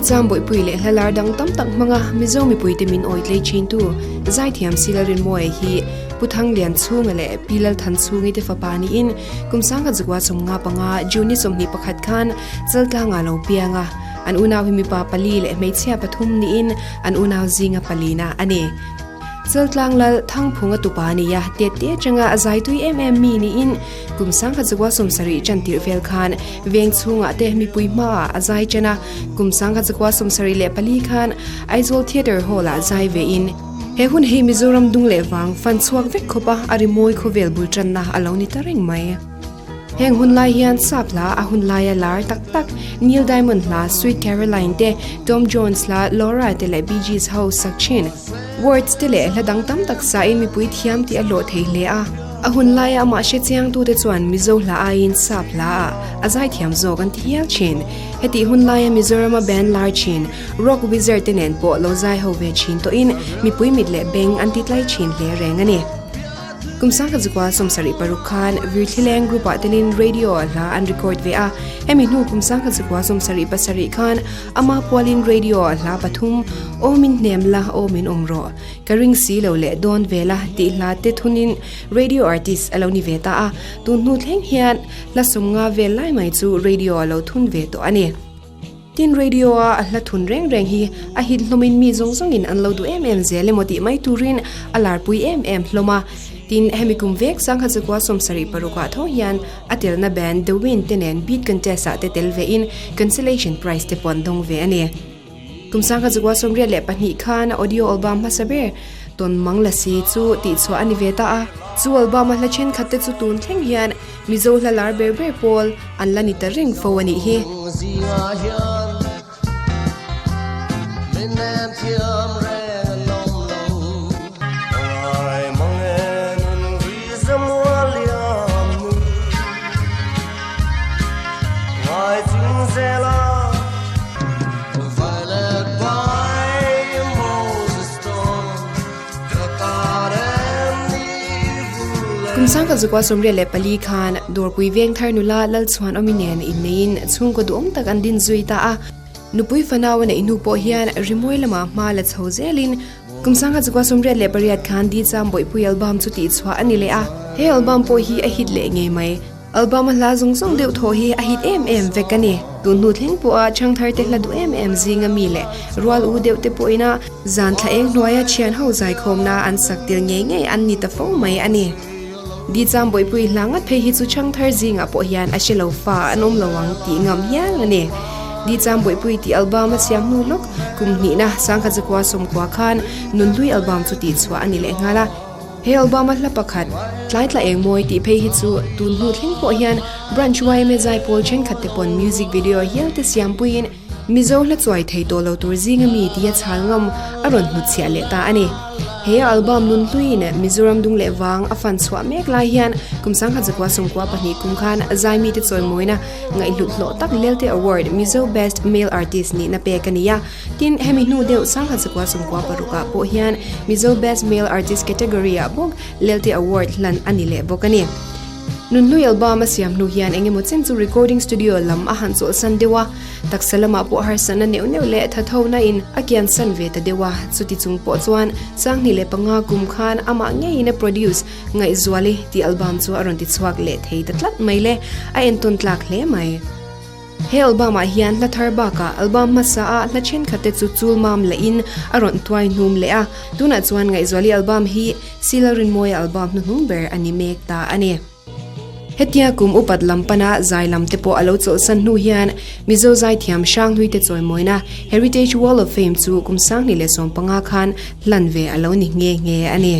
Cham Bawihpui leh hla lar dang tam tak hmanga Mizo mipuite min awi tlei thintu Zaithiam Silalrinmawia hi Pu Thanglian chhunga leh Pi Lalthan chhungi te fapa niin kum sangkhat zakua 15 June ni 21 khan Chaltlanga lo piang a, an unau hi mipa pali leh hmeichhia pathum niin an unau zinga palina a ni. Chaltlang lal Thangphunga tupa a ni a, tette atanga a zaitui em em mi niin kum sangkhat zakua 70 tan tirh vel khan veng chhungah te mipui hmaah a zai tan a, kum sangkhat zakua 74 khan Aizawl Theatre Hall-ah zai vein he hun hi Mizoram dung leh vang fan chhuak vek khawp a, a rimawi khawvel bul tanna a lo ni ta reng mai. Heng hun lai hian sap hla a hun laia lar tak tak Neil Diamond hla Sweet Caroline te, Tom Jones hla Laura te leh Bee Gees ho sak thin. Words te leh hla dang tam tak sain mipui thiam tih a hlawh thei hle a. A hun laia amah hre chiangtute chuan Mizo hla aiin sap hla ah a zaithiam zawk an ti hial thin. Hetih hun laia Mizorama band lar thin Rock Wizard te nen pawh lo zai ho ve thin tawhin mipui mit leh beng an ti tlai thin hle reng a ni. Kum sangkhat zakua 76 khan Virthileng group ah telin radio ah hla an record ve a, hemi hnu kum sangkhat zakua 77 khan ama pualin radio ah hla pathum Aw min hnem la, aw min awm rawh, ka ring si lo leh dawn ve la tih hla te thunin radio artist a lo ni ve ta a, tun hnu thleng hian hla 50 vel lai mai chu radio a lo thun ve tawh a ni. Tin radio a a hla thun reng reng hi a hit hlawmin mi zawng zawngin an lo duh em em zel emaw tih mai turin a larpui em em hlawm a. Tin, hemi kum vek sangha chakua 76 ah tho hian a telna band The Wind te nen Beat Contest ah te tel vein Consolation Prize te pawh an dawng ve a ni. Kum sangha chakua 92 khan a audio album hmasa ber Tawn Mang Lasi chu tihchhuah a ni ve ta a. Chu album a hla thenkhat te chu tun thleng hian Mizo hla lar ber ber pawl an la ni ta reng fo a nih hi. Kum sangkhat zukua 74 khan Dawrpui Vengthar nula Lalchhuan awmi nen inneiin chhungkaw duhawm tak an din zui ta a. Nupui fanau a neih hnu pawh hian rimawi lamah hma la chho zelin kum sangkhat zukua 88 khan Di Cham Bawihpui album chu tihchhuah a ni leh a. He album pawh hi a hit leh ngei mai. Album a hla zawng zawng deuh thaw hi a hit em em vek a ni. Tun hnu thleng pawha chhangthar te hla duh em em zinga mi leh rual u deuh te pawhina zan thla eng hnuaia thian ho zaikhawmna an sak tel ngei ngei an ni ta fo mai a ni. Di Cham Bawihpui hla ngat phei hi chu chhangthar zingah pawh hian a hre lo fa an awm lo ang tih ngam hial a ni. Di Cham Bawihpui tih album a siam hnu lawk kum hnihna sangkhat zakua sawmkua khan Nunhlui album chu tihchhuah a ni leh nghal a. He album a hla pakhat, Tlai Tla Eng Mawi tih phei hi chu tun hnu thleng pawh hian Branch yma zaipawl thenkhat te pawn music video hial te siampuiin Mizo hla chuai thei tawh lo tur zinga mi tia chhal ngam a rawn hnutchhiah leh ta a ni. He album nun hluiin Mizoram dung leh vang a fan chhuah mek lai hian kum sangkhat zakua 92 kum khan zaimi te chawimawina ngaihhlut hlawh tak Lelte Award Mizo Best Male Artist nihna pek a ni a. Tin, hemi hnu deuh sangha zakua 96 ah pawh hian Mizo Best Male Artist category ah bawk Lelte Award hlan a ni leh bawk a ni. Nunhlui album a siam hnu hian eng emaw chen chu recording studio lam a han chawlhsan deuh a, taksa lamah pawh harsatna neuh neuh leh thathona in a kiansan ve ta deuh a, chuti chung pawh chuan 2005 kum khan amah ngeiin a produce Ngaihzuali tih album chu a rawn ti chhuak leh thei ta tlat mai le, a entawn tlak hle mai. He album ah hian hla thar bakah album hmasa a hla thenkhat te chu chul mam leh in a rawn tuai hnum leh a, tunah chuan Ngaihzuali album hi Sila Rinmawia album hnuhnung ber a ni mek ta a ni. Hetia kum upat lam pana zai lam te pawh a lo chawlhsan hnu hian Mizo zaithiam Hranghlui te chawimawina Heritage Wall of Fame chu kum 2015 khan hlan ve a lo ni nghe nghe a ni.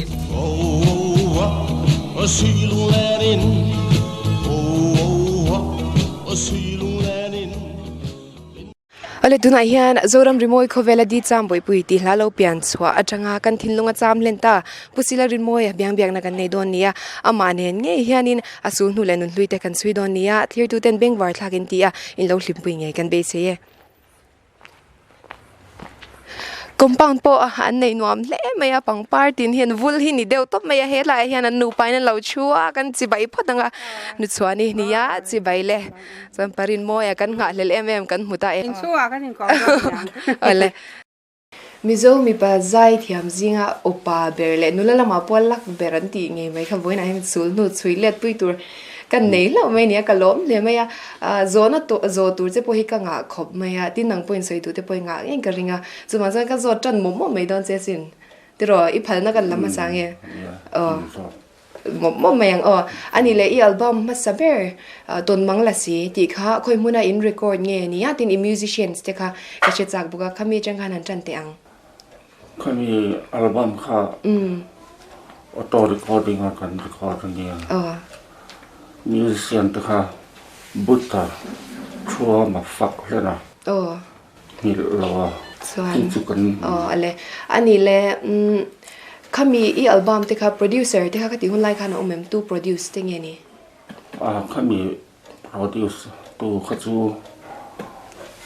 Awle tunah hian Zoram Rimawi khawvela di cham bawihpui tih hla lo pian chhuah atanga kan thinlung a cham hlen ta. Pu Sila Rinmawia biang biakna kan nei dawn nia, amah nen ngei hianin a sul hnu leh nunhlui te kan chhui dawn nia, thirtuten bengvar thlakin ti a in lo hlimpui ngei kan beisei e. Compound pawh an nei nuam hle mai a, pangpar tin hian vul hi ni deuh tawp mai a, helaiah hian an nupa in an lo thu a, kan chibai phawt ang a, nuchhuan hi nia chibai le chuan parin mawi a kan nghahhlelh em em kan hmu ta e. Inchhungah kan inkawm dawn nia. Awle. Mizo mipa zai thiam zinga upa ber leh nula lamah pawh lak ber an tih ngei mai kha vawiinah hian sul hnu chhui let pui tur kan nei hlauh mai nia ka lawm hle mai a, zawhna zawh tur che pawh hi ka ngah khawp mai a, tin nang pawhin sawi duh te pawh i ngah ngei ka ring a, chuvang chuan ka zawt tan mawp mawp mai dawn che sin tiraw i phalna kan la hmasa nge aw mawp mawp mai ang aw a nih leh i album hmasa ber Tawnmang la si tih kha khawi hmuna in record nge nia tin i musicians te kha ka hre chak bawk a khami atang khan han tan teh ang. Khami album kha auto recording a kan record a nia. Musician te kha Buddha thuama fak hlen a nghilh lo a chu chu kan Ale ani le khami i album te kha producer te kha ka tih hun lai khan a awm em tu produce te nge ni? Khami Produce tu kha chu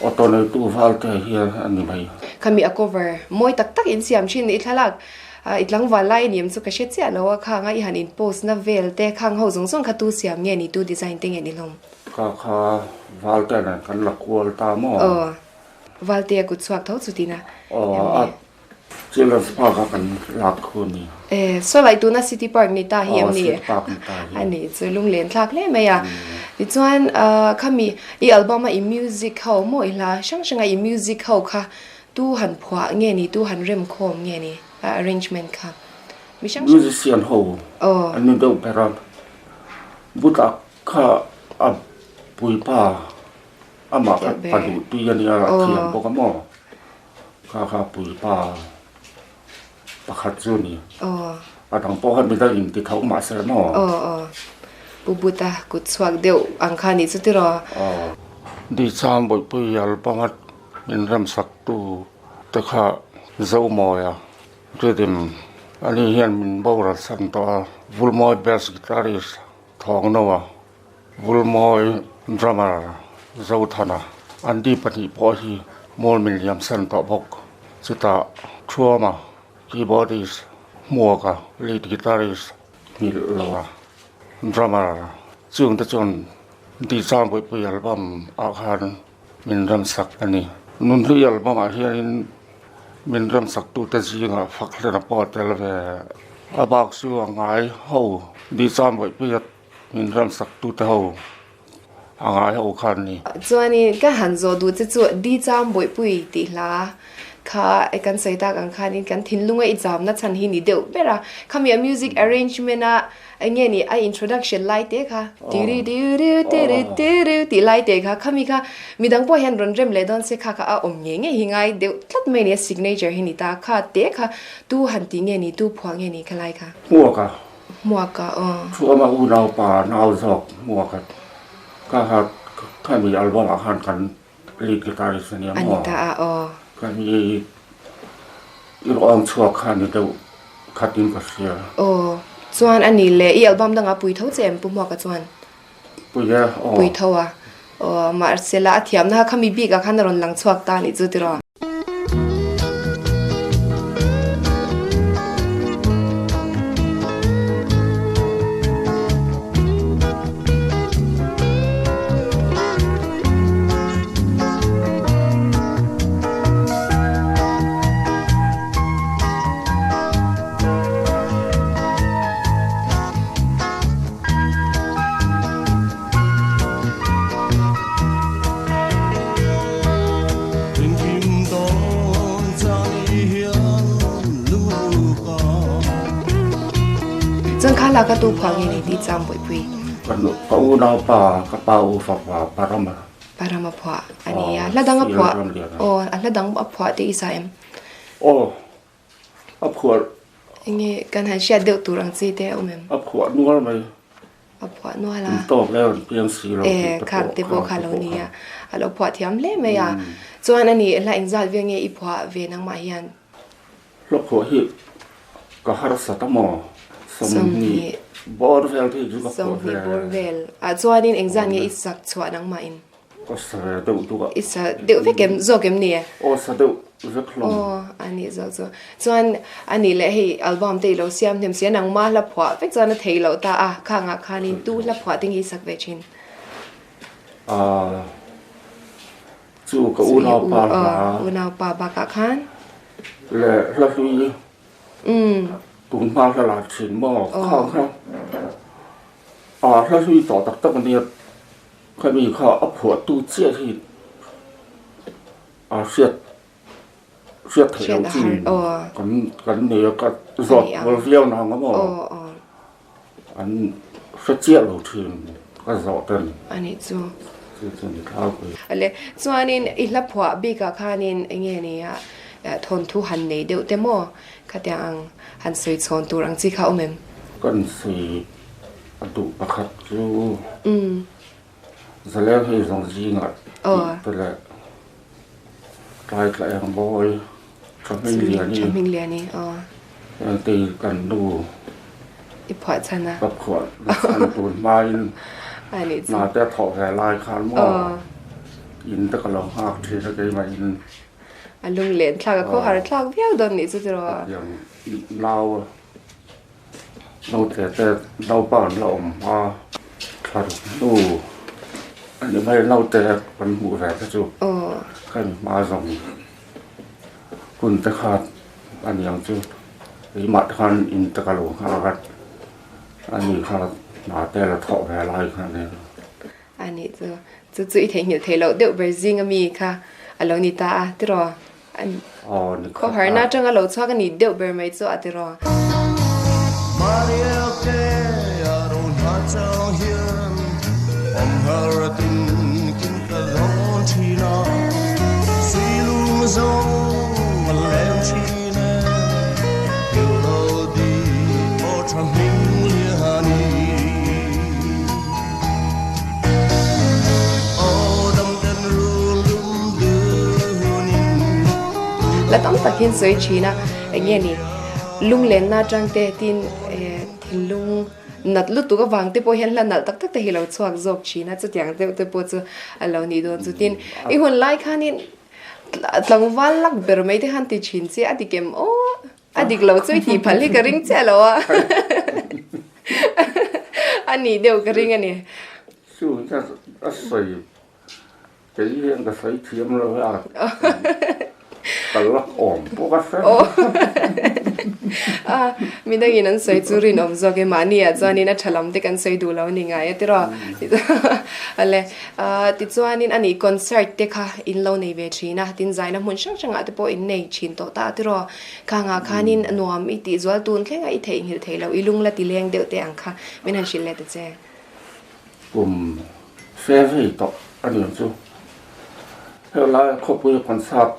auto neitu val te hian a ni mai. Khami a cover mawi tak tak in siam thin i thlalak i tlangval lai a ni chu ka hre chiah lo a khang a i han in post na vel te khang ho zawng zawng kha tu siam nge ni tu design te nge ni hlawm. Kha kha val te nen kan la kual ta maw? Aw val te a kut chhuak tho chu tina. Aw a Children's Park a kan lak khu a ni. E, saw lai tuna City Park ni ta hi em ni? Aw, City Park ni ta hi. A ni chu lunglen thlak hle mai a. Tichuan khami i album a i music ho maw i hla hrang hrang a i music ho kha tu han phuah nge ni tu han rem khawm nge ni a arrangement kha mi hrang hrang. Musician ho an ni deuh ber a, butak kha a puipa amah kha pa duh tui a nia a thiam bawk a maw. Kha kha puipa pakhat chu a ni. A dang pawh kha midang in ti tho mah se maw? Aw aw. Pu Buta kut chhuak deuh ang kha a nih chu tiraw? Aw. Dichang Bawihpui album a min remsaktu te kha Zomawia rhythm ani hian min boral san tawh a, Vulmawi bass guitarist Thawngnoa Vulmawi drummer Zothana Andy pahnih pawh hi mual min liam san tawh bawk. Chutah Thuama keyboardist Hmuaka lead guitarist nghilh lo a drummer chungte chuan Dizang Buipui album ah khan min remsak a ni. Nunhlui album ah hianin min remsak tute zingah fak hlena pawh a tel ve. A bak chu a ngai ho Dizang Buipuia Min ramsak tute ho a ngai ho khan ni. Chuanin ka han zawh duh che chu Di Cham Bawihpui tih hla kha e kan sawi tak ang khanin kan thinlunga i chamna chhan hi ni deuh ber a. Khami a music arrangement a eng nge ni a introduction lai te kha tiri tiri tiri tiri tih lai te kha khami kha midang pawh hian rawn rem leh dawn se kha kha a awm ngei ngei hi ngai deuh tlat mai ni a signature hi ni ta kha te kha tu han tih nge ni tu phuah nge ni khalai kha. Hmuak a. Hmuak a aw. Thuama unaupa nau zawk hmuak a ka ha khami album ah khan kan lead guitarist a nia maw? A ni ta a aw. Khami i rawng chhuak kha ni deuh khat in ka hria. Aw chuan a ni le i album dangah pui tho che em pu Hmuaka chuan? Pui e aw. Pui tho a aw mahse la a thiamna kha khami bik ah khan a rawn lang chhuak ta a nih chu tiraw? Chuan kha laka tu phuah nge nei tih chang Bawihpui? Ka unaupa ka pa u fapa Parama. Parama phuah a ni a, hla dang a phuah aw a hla dang a phuah te i sa em? Aw a phuah. Enge kan han hriat deuh tur ang chi te a awm em? A phuah nual mai. A phuah nual a. In tawk le rawn piang si lo tih te pawh Khang te pawh kha lo ni a. A lo phuah thiam hle mai a. Chuan a ni hla engzat vel nge i phuah ve nangmah hian? Hla phuah hi ka harsat a maw? 20 bawr vel te hi chu ka phuah ve. 20 bawr vel. Ah chuanin engzat nge i sak chhuah nangmahin? Ka sa ve deuh deuh a. I sa deuh vek em zawk em ni? Aw sa deuh vek hlawm. Aw a nih zawk chu. Chuan a nih leh hei album te i lo siam hnem si a nangma hla phuah vek chuan a thei loh ta a, khangah khanin tu hla phuah te nge i sak ve thin? Aaa chu ka unaupa hla. Unaupa bakah khan. Leh hla hlui. Tunhma hla la thin maw khang kha a hla hlui tawh tak tak a nia. Khami kha a phuahtu chiah hi a hriat hriat theih loh chin kan kan nei a ka zawt kual viau nang a maw an hre chiah lo thin ka zawh ten. A nih chu. Chu chu ni thlangpui. Le chuanin i hla phuah bikah khanin enge ni a thawnthu han nei deuh te maw khatiang ang han sawi chhawn tur ang chi kha awm em? Kan sawi A duh pakhat chu Zaleng hei zawng zingah tih te leh tlai tla eng mawi tha hming liani heng te hi kan nu ka phuah chhan tun hmain hna te a thawh ve lai khan maw in te ka lo nghak thin a keimah in. A lunglen thlak a khawhar thlak viau dawn nih chu tiraw. Hetiang nau Naute te naupa an la awm hma thla ruk hnu a ni mai naute kan hmuh ve te chu kan hma zawng hun te kha a ni ang chu keimah te khan in te ka lo nghak a a ni kha hna te la thawh ve lai kha a ni. A nih chu chu chu i theihnghilh theih loh deuh ber zing ami kha a lo ni ta a tiraw. Khawharna atanga lo chhuak a nih deuh ber mai chu a ti raw. La tam tak hian sawi thin a, eng nge ni lunglenna atang te tin thinlung nat lutuk avang te pawh hian hla nalh tak tak te hi lo chhuak zawk thin a, chutiang deuh te pawh chu a lo nih dawn chu. Tin, i hun lai khanin tlangval lak ber mai te khan ti thin che a dik em aw? A dik lo chu i tih phal hi ka ring chiah lo a. A nih deuh ka ring a ni. Chu a sawi kei hian ka sawi thiam lo a, ka lak awm pawh ka hre lo. A, midangin an sawi chu rinawm zawk e, mahniah chuanin a tha lam te kan sawi duh lo a ni ngai a tiraw. Ale. Tichuanin a nih concert te kha in lo nei ve thin a, tin zaina hmun hrang hrangah te pawh in nei thin tawh ta a tiraw. Khangah khanin nuam i tih zual tun thleng a i theihnghilh theih loh, i lung la ti leng deuh te ang kha min han hrilh leh ta che. Kum fe vei tawh a ni ang chu. Helai khawpui concert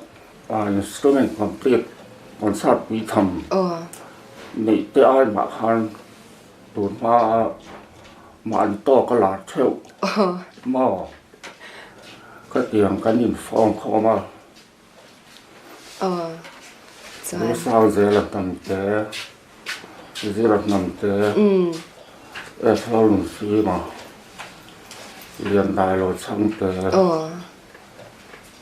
instrument complete concert pui tham neih te ai mah khan Tun hma a mahni tawk a lar theuh maw? Khatiang kan inform khawm a, Lusang zela hnam te, Zira hnam te, Ethel Nunfima, Liandailo Chhangte,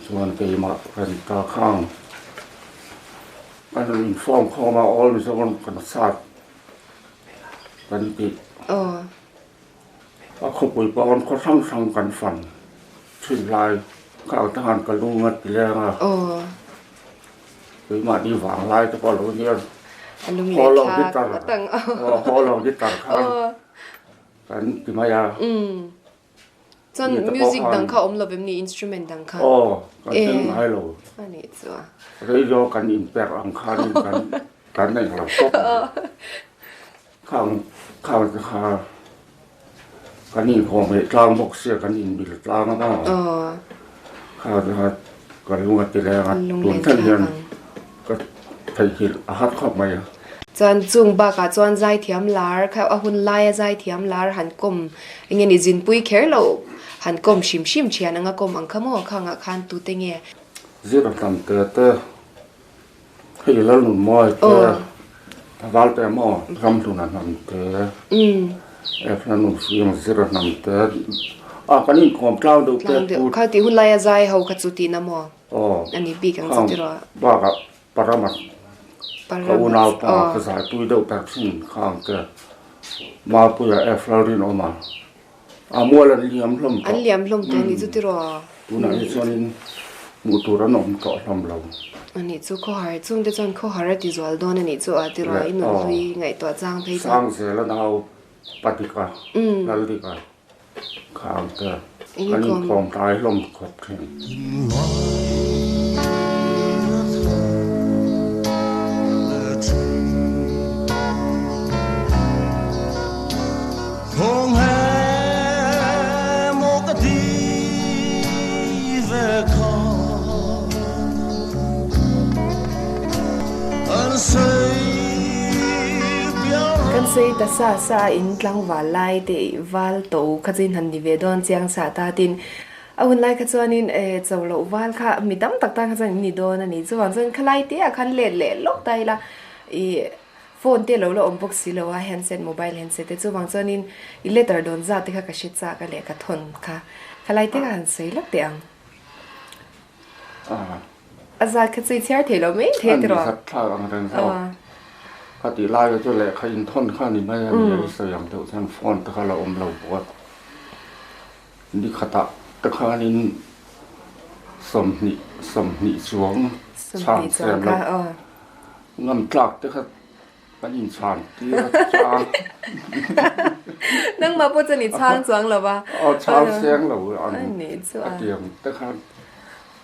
chuan keimah kan ta khang kan inform khawm a, All Mizoram Concert. Kan tih. A khawpui pawn khaw hrang hrang kan fan thin lai kha ang tahan ka lung a ti leng a. Keimahni vang lai te pawh a lo nia. Haw lo guitar haw lo guitar khan kan ti mai a. Chuan music dang kha awm lo vem ni instrument dang kha? Aw, kan thleng ngai lo. A nih chu a. Radio kan inperh ang khanin kan kan eng lo tawp mai. Khang khang te kha kan inkhawm leh tlang bawk sia kan inbil tlang a maw. Kha te kha ka lung a ti leng a, tun thleng hian ka theihnghilh a hat khawp mai a. Chuan chung bakah chuan zaithiam lar kha a hun laia zaithiam lar han kawm enge ni zinpui kher loh han kawm hrim hrim thian anga kawm ang kha maw khangah khan tute nge? Zir tam te te hei Lalnun Mawi te Val te maw Ramhluna hnam te Ekna Nunfim Zira hnam te. A kan inkawm tlang deuh pek put. Kha tih hun laia zai ho kha chu tihna maw? A ni bik ang chu tiraw? Bakah Paramat ka unaupa ka zaipui deuh pek thin kha ang te. Mapuia F Lalrinawm a. A mual an liam hlawm tawh. An liam hlawm tawh a nih chu tiraw? Tunah hi chuanin hmuh tur an awm tawh hlawm lo. A nih chu khawhar chungte chuan khawhar a ti zual dawn a nih chu a tiraw? I nunhlui ngaihtuah chang phei chuan. Sangzela nau Padika, Laldika kha ang te an inkawm tlai hlawm khawp thin. Kan sawi ta sa sa a in tlangval lai te i val to kha chu in han ni ve dawn chiang sa ta tin a hun lai kha chuanin eh cho loh val kha mi tam tak tan kha chuan in ni dawn a ni chuvang chuan khalai te ah khan let leh lawk ta ila ih Phone te lo la awm bawk si lo a, handset, mobile handset te chuvang chuanin i letter dawn zat te kha ka hre chak a leh ka thawn kha khalai te kha han sawi lawk teh ang. A zat kha chu i chhiar thei lo mai thei tiraw? A ni zat thlak ang reng zawk. Ka tih lai chu lehkha inthawn kha a ni mai a ni a, i sawi ang deuh chuan phone te kha la awm lo bawk a. Nikhatah te khanin 20, 20 chuang chhang sem lo. Ngam tlak te kha kan inchhan tir a chang. Nangmah pawh chuan i chhang chuang lo va. Aw chhang seng lo ang a tiang te khan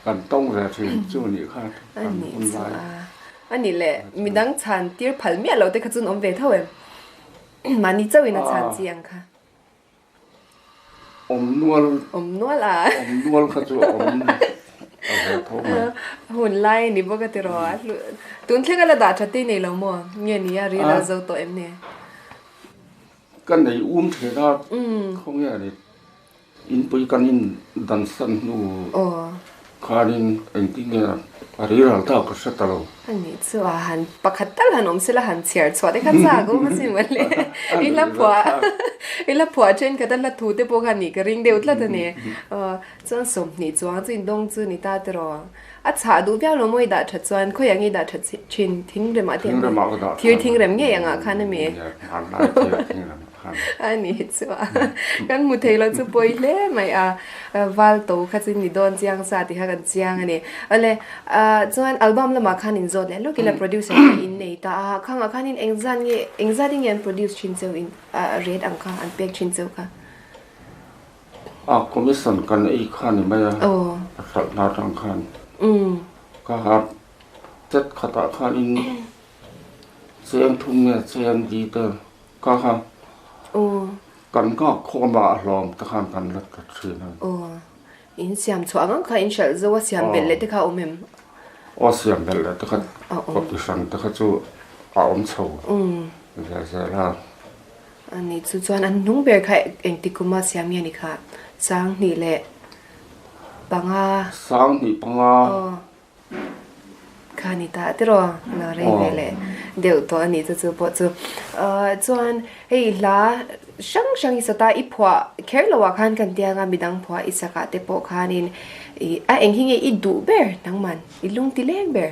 kan tawng ve thin chu nih kha kan hun lai. A nih leh midang chhan tir phal miah lo te kha chuan awm ve tho em? Mahni chauhin a chhan chi ang kha. Awm nual. Awm nual a. Awm nual kha chu a awm a ve tho mai. Hun lai ni bawk a ti rawh a. Tun thleng a la dah that te nei lo maw? Nge ni a ril a zo tawh em ni? Ka nei um thin a, khawnge a ni. Inpui kan in dan san hnu khanin engtin nge a riral ta ka hre ta lo. A nih chu a han pakhat tal han awm sela han chhiar chhuah te kha chak awm asin mawle. I hla phuah i hla phuah thenkhat a hla thu te pawh kha nih ka ring deuh tlat a ni. Chuan 20 chuang chu indawng chu ni ta tiraw. A chhah duh viau lo maw i dah that chuan khawiah nge i dah that thin thingremah te an thir thingrem ngei angah khan a mi? A ni chu a kan hmu thei lo chu pawi hle mai a val to kha chu ni dawn chiang sa tih kha kan chiang a ni. Awle chuan album lamah khan in zawt leh lawk ila producer hi in nei ta a khangah khanin engzat nge engzat in nge an produce thin cheu in rate ang kha an pek thin cheu kha? A commission kan ei kha ni mai a, a hralhna atang khan ka ha set khatah khanin cheng thum nge cheng di te ka ha kan nghak khawm a, a hlawm te khan kan la ta thin a. Aw, in siam chhuah ang ang kha in hralh zo a, siam belh leh te kha a awm em? Aw, siam belh leh te kha copy hran te kha chu a awm chho zel zel a. A ni chu chuan an hnung ber kha engti kuma siam nge ni kha? 2005. 2005. Aw. Kha ni ta tiraw? Lo rei ve leh deuh tawh a ni chu chu pawh chu. Chuan hei hla hrang hrang i sata i phuah kher lo ah khan kan tiang a midang phuah i sakah te pawh khanin i a eng hi nge i duh ber nangman i lung ti leng ber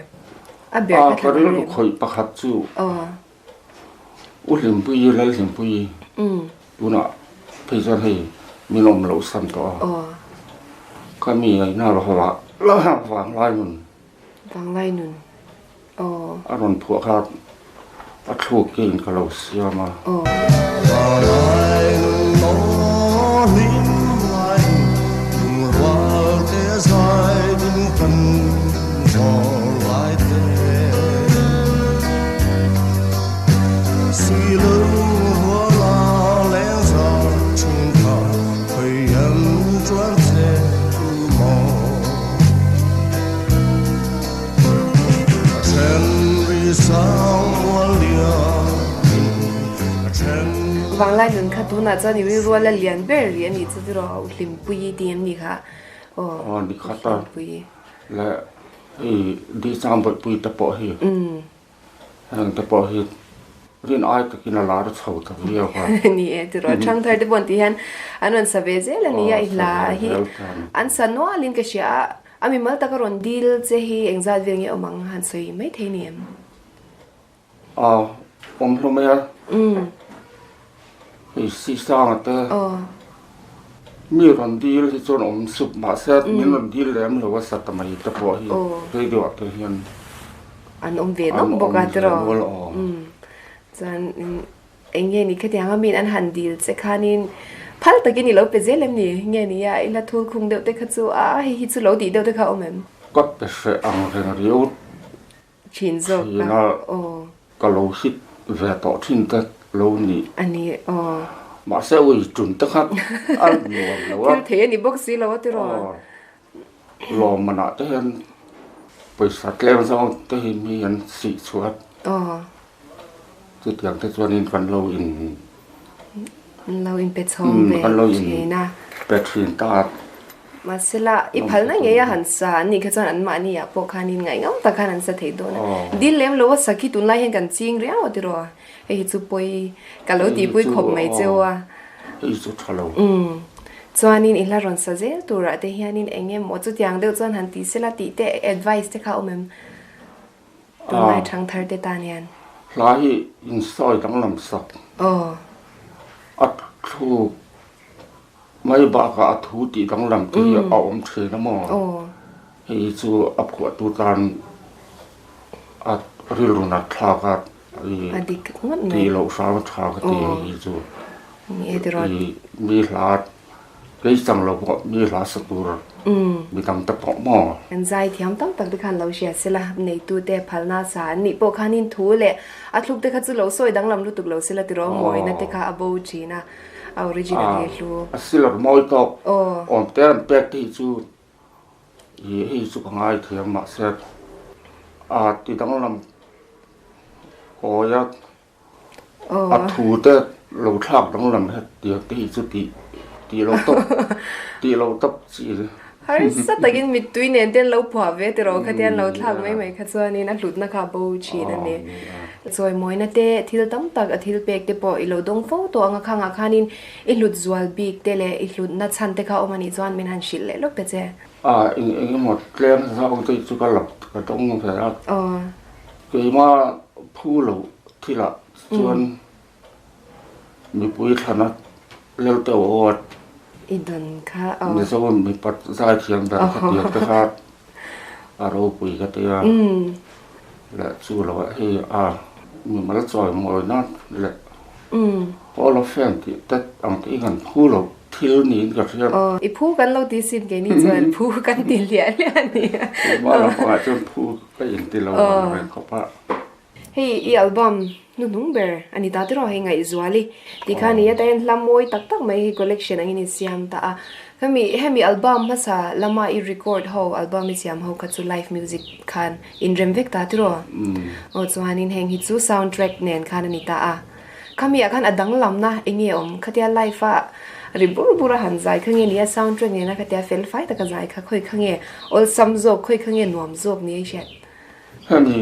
a ber kha thlan ang rem. Ka rilru khawih pakhat chu. Aw. U Hlimpuii, Lal Hlimpuii, tunah phei chuan hei min awm loh sam tawh a. Ka mi ngaihna lo ho ah Vanglai nun. Vanglai nun, aw. A rawn phuah kha a thluk in ka lo siam a. Aw. Vanglai nun aw Hlimlai nun, lungrual te zai ding kan Vanglai nun kha tunah chuan i rilrual a lian ber rih a nih chu tiraw Hlimpuii tih em ni kha aw Hlimpuii. Leh hei Dihchang Bawihpui te pawh hi heng te pawh hi. Rin ai takin a lar chho ta viau a. Ni e, tiraw Thangthar te pawh an tih hian an rawn sa ve zel a nia, i hla hi an sa nualin ka hria a, a mimal taka rawn dil che hi engzat vel nge awm ang han sawi mai thei ni em? A, awm hlawm mai a. Hei Sisanga te mi rawn dil hi chuan awm sup mahse min rawn dil lem lo a sa ta mai te pawh hi radio ah te hian an awm ve nawk bawk a tiraw chuan eng nge ni khatiang a min an han dil che khanin phal takin i lo pe zel em ni nge ni a i la thul khung deuh te kha chu a hei hi chu lo tih deuh te kha a awm em? Ka pe hreh ang reng riau Thin zawk a aw. Ka lo hit ve tawh thin te lo ni. A ni aw. Mahse ui tun te kha a nuam lo a. Thil thei a ni bawk si lo a tiraw. Aw. Lawmmanah te hian pawisa tlem zawng te hi mi an sih chhuah a. Aw. Chutiang te chuanin kan lo in. An lo in pe chhawm ve thin a. Pe thin ta a. Mahsela, i phalna ngei a han sa an nih kha chuan anmahni ah pawh khanin ngaihngam tak khan an sa thei dawn a. Dil lem lo a sak hi tunlai hian kan ching riau a tiraw. Hei hi chu pawi ka lo tihpui khawp mai cheu a. Hei chu tha lo. Umm. Chuanin i hla rawn sa zel turah te hianin eng emaw chutiang deuh chuan han ti sela tih te advice te kha awm em? Tunlai thangthar te tan hian. Hla hi insawi danglam sak. Aw. A thluk mai bakah a thu tih danglam te hi a awm thin a maw? Aw. Hei chu a phuahtu tan a rilru nat thlak a. A dik ngawt mai. Tih loh hram a tha ka ti hei chu. Ni e tiraw. Mi hla Kei chang lo pawh mi hla sa tur mi dang te pawh maw? Kan zai thiam tam tak te khan lo hria sela, neitute phalna sa an nih pawh khanin thu leh a thluk te kha chu lo sawi danglam lutuk lo sela tiraw mawina te kha a bo thin a, a original hi a hlu. A silar mawi tawk awm te an pek te hi chu i hei chu ka ngai thiam mahse a ti danglam kawi a. A thu te lo thlak danglam het tiang te hi chu tih tih lo tawp tih lo tawp chi. Harsa takin mittui nen te an lo phuah ve tiraw khatia an lo thlak mai mai kha chuanin a hlutna kha a bo thin a ni. Chawimawina te thil tam tak a thil pek te pawh i lo dawng fo tawh ang a khangah khanin i hlut zual bik te leh i hlutna chhan te kha awm a nih chuan min han hrilh leh lawk ta che. A eng eng emaw tlem zau te chu ka lap ka dawng ve a. Keimah phu loh thilah chuan mipui thlana Lelte Award I dawn kha aw. Mizo mipat zaithiam ber kha tir te kha a ropui ka ti a. Leh chu loh ah hei a mimal chawimawina leh Hall of Fame tih te ang te hi kan phu loh thil niin ka hria. Aw, i phu kan lo ti sin keini chuan phu kan ti hliah hliah a ni. Keimah lampangah chuan phu ka inti lo ang reng khawp a. Hei i album hnuhnung ber a ni ta tiraw hei Ngaihzuali tih kha a ni a, tah hian hla mawi tak tak mai hi collection angin i siam ta a. Hemi hemi album hmasa lama i record ho album i siam ho kha chu live music khan inrem vek ta tiraw? Aw chuanin heng hi chu sound track nen khan a ni ta a. Khami ah khan a danglamna eng nge awm? Khatia live a ri bur bur a han zai kha nge ni a sound track nena khatia fel fai taka zai kha khawi kha nge awlsam zawk khawi kha nge nuam zawk ni a i hriat? Hemi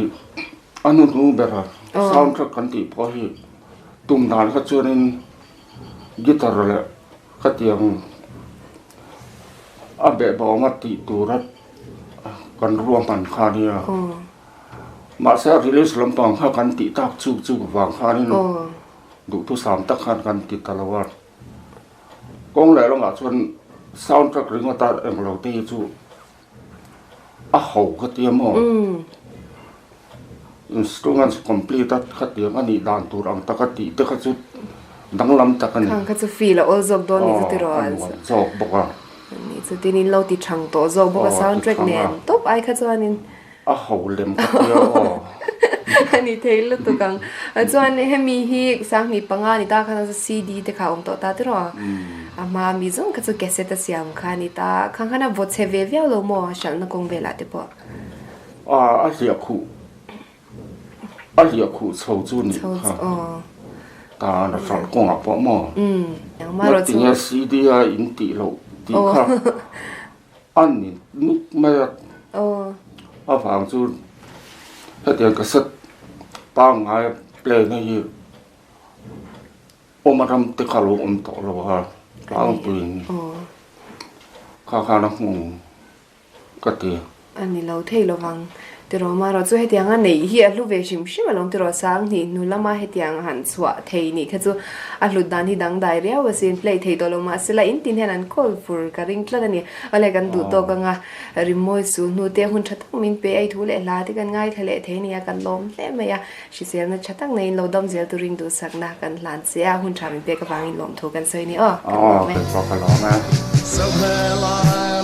a nu hnu ber a sound track kan tih pawh hi tum dan kha chuanin guitar leh khatiang a behbawma tih tura kan ruahman kha a nia. Mahse a release lampang kha kan tih tak chuk chuk vang khanin duhthusam tak khan kan ti ta lo a. Kawng leh lamah chuan sound track ringawt a eng lo te hi chu a ho ka ti a maw. Instruments complete a khatiang a nih dan tur ang taka tih te kha chu danglam tak a ni. Khang kha chu feel a awl zawk dawn ni chu tiraw. Aw a nuam zawk bawk a. Ni chu tinin lo ti thang tawh zawk bawk a sound track nen tawp ai kha chuanin. A ho lem ka tia aw. A ni thei lutuk ang. Chuan hemi hi sanghnih panga ni ta khan CD te kha a awm tawh ta tiraw. A hma mi zawng kha chu cassette a siam kha a ni ta. Khang khan a vaw chhe ve viau lo maw hralhna kawng velah te pawh. A a hliah khuh a hliah khuh chho chu ni kha. Ta na hralh kawngah pawh maw. Ngatinge CD a in tih loh tih kha. A ni nuk mai a, a vang chu hetiang cassette pangngai a play na hi. Awma ram te kha lo awm tawh lo a tlangpuiin kha khan a hmu ka ti. A ni lo thei lovang tiraw marawh chu hetiang a neih hi a hlu ve hrim hrim alawm tiraw Sanghnih hnu lama hetiang han chhuah thei nih kha chu a hlut dan hi dangdai riau asin play thei tawh lo mahsela in tin hian an call fur ka ring tlat a ni. Awle kan duh tawk anga rimawi su hnu te hun tha tak min pe a i thu leh hla te kan ngaithla leh thei a nia kan lawm hle mai a. Hriselna tha tak neiin lo dam zel turin duhsakna kan hlan che a, hun tha min pek avangin lawmthu kan sawi a ni aw. Kan lawm e. Aw, kei pawh ka lawm e.